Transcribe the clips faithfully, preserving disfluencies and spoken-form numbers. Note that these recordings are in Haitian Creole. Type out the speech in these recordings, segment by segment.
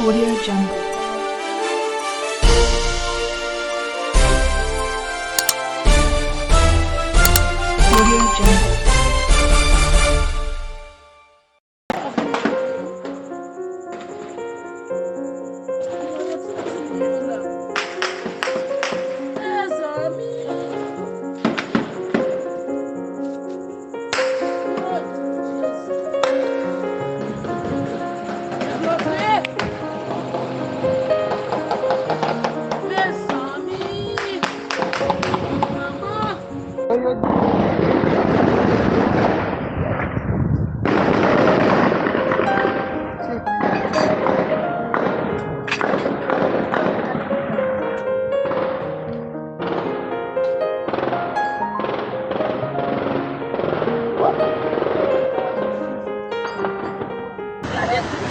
Audio Jungle. Audio Jungle.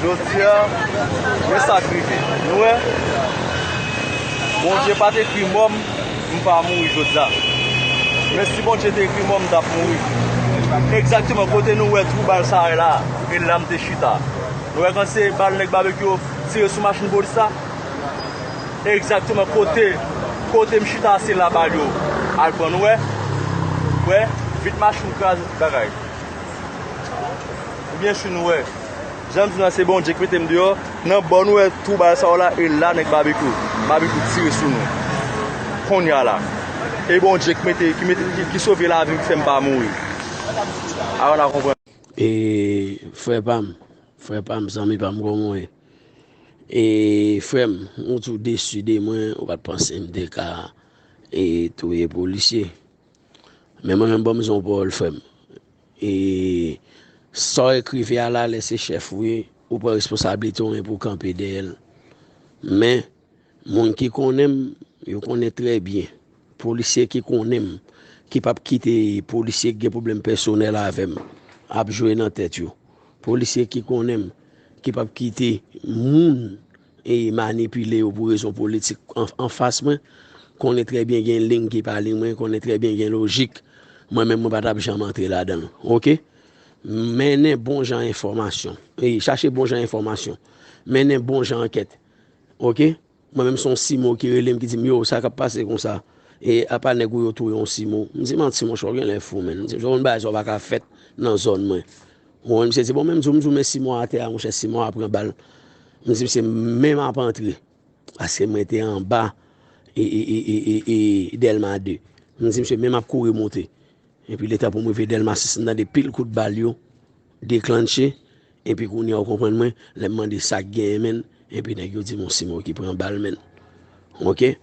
Jodi a, men sa k rive. Nou wè, Bondye pa t ekri mò m, m pa mouri jodi a. Men si Bondye te ekri mò m, m t ap mouri. Egzakteman kote nou wè twou bal sa a la, e la m te chita. Nou wè kan se bal nèg Babekyou tire sou machin polis la? Egzakteman kote, kote m chita, se la bal yo al pran, nou wè? Wè, vit machin kraze bagay. Byen si nou wè. Jan m di nou la, se Bondye k mete m deyò. Nan bò nou wè twou bal sa yo la, e la nèg Babekyou, Babekyou tire sou nou. Kounye a la. E Bondye k mete, ki mete, ki, ki sove lavi m, ki fè m pa mouri. Avan n a konprann. E, frè pa m, frè pa m, zanmi pa m, kòman w ye? E, frè m, ou tou desi de mwen, ou pa t panse m te ka, e, touye polisye. Men mwen menm, ban m zon pawòl, frè m. E, sa w ekrive a la, lè se chèf ou ye, ou pran responsablite w, men pou w kanpe dèyè l. Men, moun ki konnen m, yo konnen trè byen. Polisye ki konnen m, ki p ap kite polisye ki gen pwoblèm pèsonèl avè m ap jwe nan tèt yo. Polisye ki konnen m, ki p ap kite moun e manipile yo pou rezon politik an, anfas mwen, konnen trè byen gen liy ki pa liy mwen, konnen trè byen gen lojik. Mwen menm, mwen pa t ap janm antre ladan l. Oke? Mennen bon jan enfòmasyon. E, chache bon jan enfòmasyon. Mennen bon jan ankèt. Oke? Mwen menm, se yon simo ki rele m, ki di m, "Yo, sa k ap pase konsa? E apa nèg ou yo touye yon simo?" M di, "Manti, monchè, w genlè fou, menn." M di, "Jan yon bagay sa yo pa ka fèt nan zòn mwen." Ou konprann? Misye di, "Bon, men m di w, m di w, men simo a atè a, monchè, simo a pran bal." M di, "Misye, men m ap antre." Paske mwen te anba e, e, e, e, e, e Dèlma de. M di, "Misye, men m ap kouri monte." Epi letan pou m rive Dèlma sis, m tande pil kout bal yo deklanche. Epi kounye a, ou konprann mwen, lè m mande sa k genyen, menn, epi nèg yo di m yon simo ki pran bal, menn. Oke?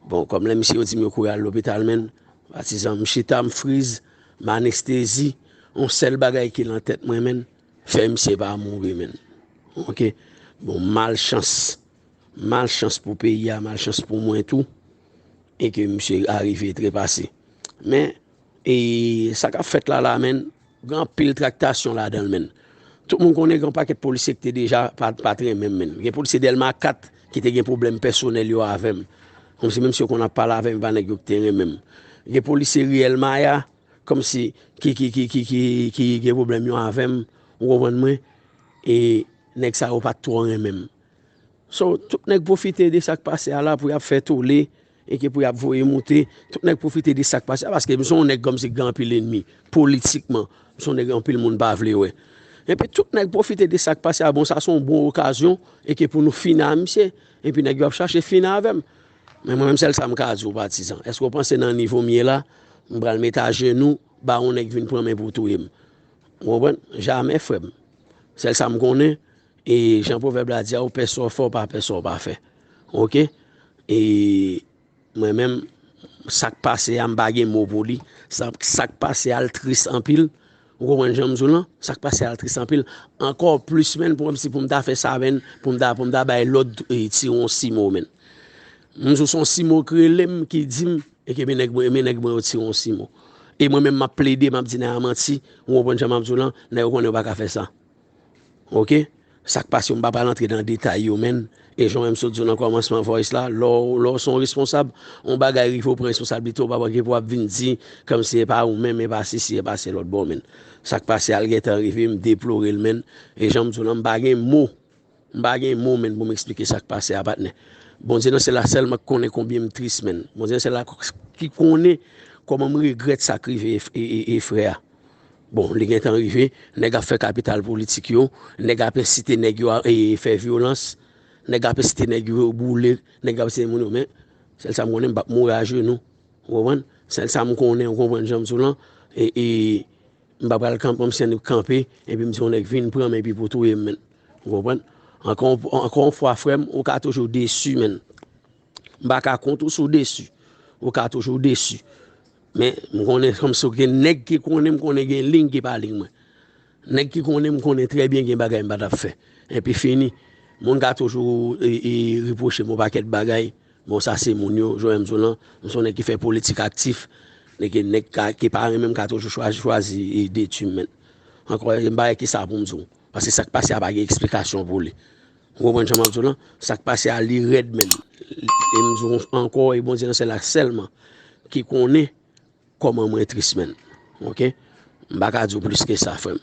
Bon, kòm lè misye yo di m yo kouri al lopital, menn, patizan, m chita, m friz, m anestezi, yon sèl bagay ki nan tèt mwen, menn, fè misye pa mouri, menn. Oke? Bon, malchans. Malchans pou peyi a, malchans pou mwen tou. E ke misye arive trepase. Men, e sa k ap fèt la la, menn, gen anpil traktasyon ladan l, menn. Tout moun konnen gen yon pakèt polisye ki te deja pa, pa t renmen m, menn. Gen polisye Dèlma kat ki te gen pwoblèm pèsonèl yo avè m. Kòmsi menm si yo konn ap pale avè m, e pa nèg yo ki te renmen m. Gen polisye Riyèl Maya, kòmsi ki, ki, ki, ki, ki, ki gen pwoblèm yo avè m, ou konprann mwen? E nèg sa yo pa t twò renmen m. So, tout nèg pwofite de sa k pase a la pou y ap fè tole, e ke pou y ap voye moute. Tout nèg pwofite de sa k pase a, paske m se yon nèg kòmsi ki gen anpil ènmi, politikman. M se yon nèg anpil moun pa vle wè. Epi tout nèg pwofite de sa k pase a, bon, sa se yon bon okazyon, e ke pou nou fini a misye. Epi nèg yo ap chache fini avè m. Men mwen menm, sèl sa m ka di w, patizan. Èske w panse nan nivo m ye la, m pral met ajenou, ba yon nèg vin pran men pou touye m? Ou konprann? Jamè, frè m. Sèl sa m konnen, e jan pwovèb la di a, ou pè sa w fè, ou pa pè sa w pa fè. Oke? E mwen menm, sa k pase a, m pa gen mo pou li. Sa, sa k pase a, l tris anpil. Ou konprann jan m di w lan? Sa k pase a, l tris anpil. Ankò plis, menn, pou, kòmsi pou m ta fè sa, menn, pou m ta, pou m ta bay lòd, e, tire yon simo, menn. M di w se yon simo k rele m, ki di m, e ke men nèg mwen, men nèg mwen yo tire yon simo. E mwen menm, m ap plede, m ap di nèg la manti, ou konprann jan m ap di w lan, nèg yo konnen yo pa ka fè sa. Oke? Sa k pase yo, m pa pral antre nan detay yo, menn. E jan w wè m sot di w nan kòmansman voice la, lè w, lè w se yon responsab, yon bagay rive w pran responsablite, w pa gen pou w ap vin di, kòmsi e pa ou menm, e pa sesi, e pa se lòt bò, menn. Sa k pase a, l gentan rive, m deplore l, menn. E jan m di w lan, m pa gen mo M pa gen mo, menn, pou m eksplike sa k pase a, patnè. Bondye nan syèl la sèlman k konnen konbyen m tris, menn. Bondye nan syèl la ki konnen kòman m regrèt sa k rive e, e, e, e frè a. Bon, li gentan rive, nèg ap fè kapital politik yo, nèg ap ensite nèg yo a, e, fè vyolans, nèg ap ensite nèg yo boule, nèg ap ensite moun yo, men sèl sa m konnen, m p ap mouri ajenou. Ou konprann? Sèl sa m konnen, ou konprann jan m sou lan, e, e, m pa pral kanpe, m sèn kanpe, epi m di yon nèg vin pran m epi pou touye m, menn. Ou konprann? Ankò, ankò yon fwa, frè m, ou ka toujou desi, menn. M pa ka kont ou si w desi. Ou ka toujou desi. Men, m konnen kòmsi gen nèg ki konnen m, konnen gen liy ki pa liy mwen. Nèg ki konnen m, konnen trè byen gen bagay m pa t ap fè. Epi fini. Moun ka toujou, e, e, repwoche m yon pakèt bagay. Bon, sa se moun yo, Joel Mzolan, m se yon nèg ki fè politik aktif. Nèg, nèg ka, ki pa renmen m ka toujou chwazi, chwazi, e, detwi m, menn. Ankò, m pa wè ki sa pou m di w. Paske sa k pase a pa gen eksplikasyon pou li. Ou konprann jan m ap di w lan? Sa k pase a, li rèd, menn. E m di w ankò, e Bondye nan syèl la sèlman ki konnen kòman mwen tris, menn. Oke? M pa ka di w plis ke sa, frè m.